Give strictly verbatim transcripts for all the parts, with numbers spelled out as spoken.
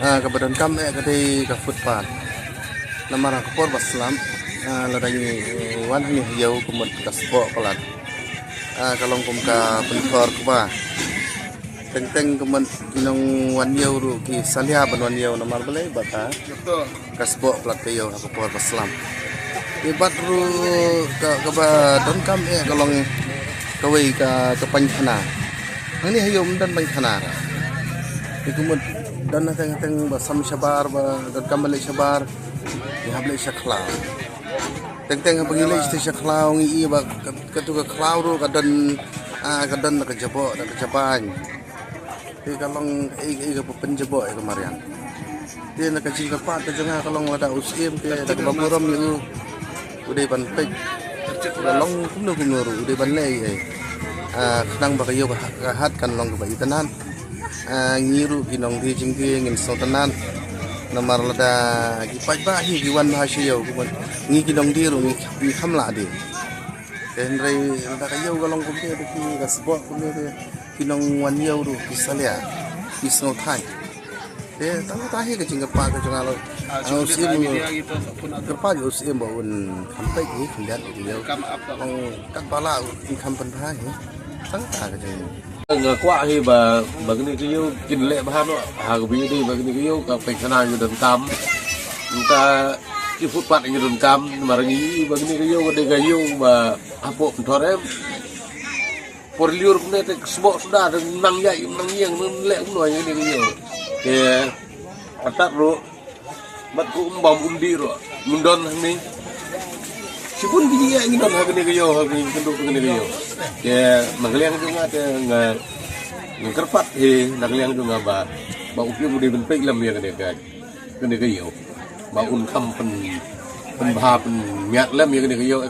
Ah, kaba donkam eh ka dei ka footpath. Namar ha ka por ba slap, ah, lada ngi, eh, wan hangne ha ïew ka mut ka spok palat. Ah, ka long kum ka pynthor kba. Teng teng ka mut ki nongwan ïew ruh ki salia ban wan ïew namar balei ba ka ka spok palat ka ïew ha ka por ba slap. Te bad ruh ka, kaba donkam eh ka long kawei ka, ka painkhana. Hangne ha ïew ym don painkhana. Te ka mut don hateng hateng ba sam shabar ba donkam ba leit shabar. Ngi hap leit sha khlaw. Teng teng haba ngi leit sha khlaw ngi i ba ka, katu ka khlaw ruh ka don, ah, ka don da ka jabok da ka jaban. Te ka long kaei kaei kaba pynjabok ïa ka mariang. Te na ka jingkyrpad ka jong nga ka long lada u Syiem te da kaba burom ïa u, u dei ban peit. Ka long kumno kumno ruh u dei ban leh ei ei. Ah, khnang ba ka ïew ka ha-, ka hat kan long kaba itynnad. Ah, ngi ruh ki nongdie jingdie ngin sngewtynnad. Namar lada ki paidbah hi ki wan bha sha ïew kumno ngi ki nongdie ruh ngi, ngi kham lah die. Te hynrei lada ka ïew ka long kumne te ki ka spok kumne te ki nongwan ïew ruh ki salia ki sngewthait. Te tang kata hi ka jingkyrpad ka jong nga. Ah, u Syiem kyrpad ïa u Syiem ba un kham peit hi khyndiat ïa ka ïew. Ong katba lah un kham pynbha hi. Tang kata ka jing. Nga kwah hi ba, ba kane ka ïew kin leh bha noh ha kaba ïadei ba kane ka ïew ka painkhana ngi donkam. Nangta ki footpath ngi donkam namar ngi i ba kane ka ïew ka dei ka ïew ba hapoh pynthor em. Por lyiur kumne te sbok suda te nang ïaid nang ïeng nang leh kumno ïa kane ka ïew. Te atat ruh bad ka um bam um dih ruh ngi don hangne. Shibun ki jingeh ngi don ha kane ka ïew ha kane ka ïew. Te na ka liang jong nga te nga, nga kyrpad hi na ka liang jong nga ba, ba u Syiem u dei ban peit lem ïa kane ka, kane ka ïew. Ba un kham pyn, pynbha pynmiat lem ïa kane ka ïew.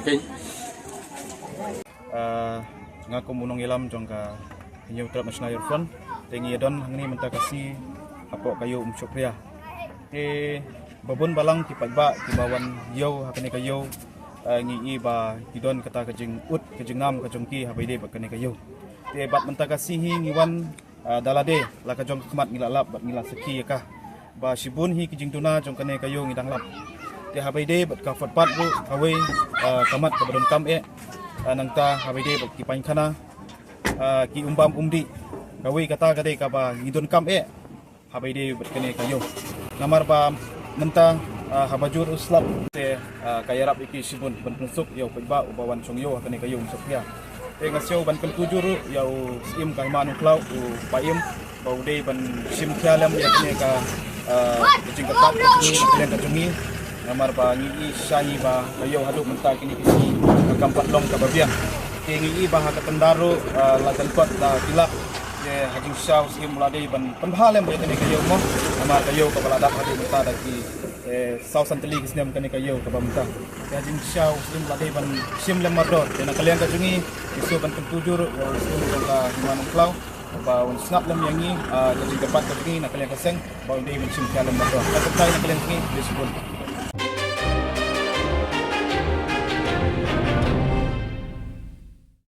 Ah, nga kum u nongïalam jong ka Hynñiewtrep National Youth Front, te ngi ïa don hangne mynta ka sngi hapoh ka ïew Umshohphria. Te ba bun balang ki paidbah kiba wan ïew ha kane ka ïew, ah, ngi i ba ki don kata ka jingud ka jingngam ka jong ki haba ïadei bad kane ka ïew. Te bad mynta ka sngi hi ngi wan Ah, da lade la ka jong ka khmat ngi la lap bad ngi la sakhi ïa ka ba shibun hi ki jingduna jong kane ka ïew ngi dang lap. Te haba ïadei bad ka footpath ruh kawei, ah, ka mat kaba donkam eh, ah, nangta haba ïadei bad ki painkhana, ah, ki um bam um dih kawei kata ka dei kaba ngi donkam eh haba ïadei bad kane ka ïew. Namar ba mynta, ah, haba jur u slap te, ah, ka ïarap ïa ki shibun ban pynsuk ïa u paidbah uba wan shong ïew ha kane ka ïew Umshohphria. Te nga sngew ban kyntu jur ruh ïa u Syiem ka Hima Nongkhlaw u Paiem ba u dei ban shim khia lem ïa kane ka, ah, ka jingkyrpad ka jong ngi, ka jong ngi. Namar ba ngi i shisha ngi ba ka ïew haduh mynta kine ki sngi ka kam pat long kaba biang. Te ngi i ba ha ka tyndar ruh, ah, la jan kot la kylla. Te ha jingshisha u Syiem u la dei ban pynbha lem ïa kane ka ïew mo. Namar ka ïew kaba la dap haduh mynta da ki, eh, saw san tylli ki snem kane ka ïew kaba mynta. Te ha jingshisha u Syiem u la dei ban shim lem mardor. Te na ka liang ka jong ngi ngi sngewbha ban kyntu jur ïa u Syiem jong ka Hima Nongkhlaw ba un sngap lem ïa ngi, ah, ka jingkyrpad ka jong ngi na ka liang ka seng ba un dei ban shim khia lem mardor. Ka kyrteng na ka liang ka jong ngi, khublei shibun.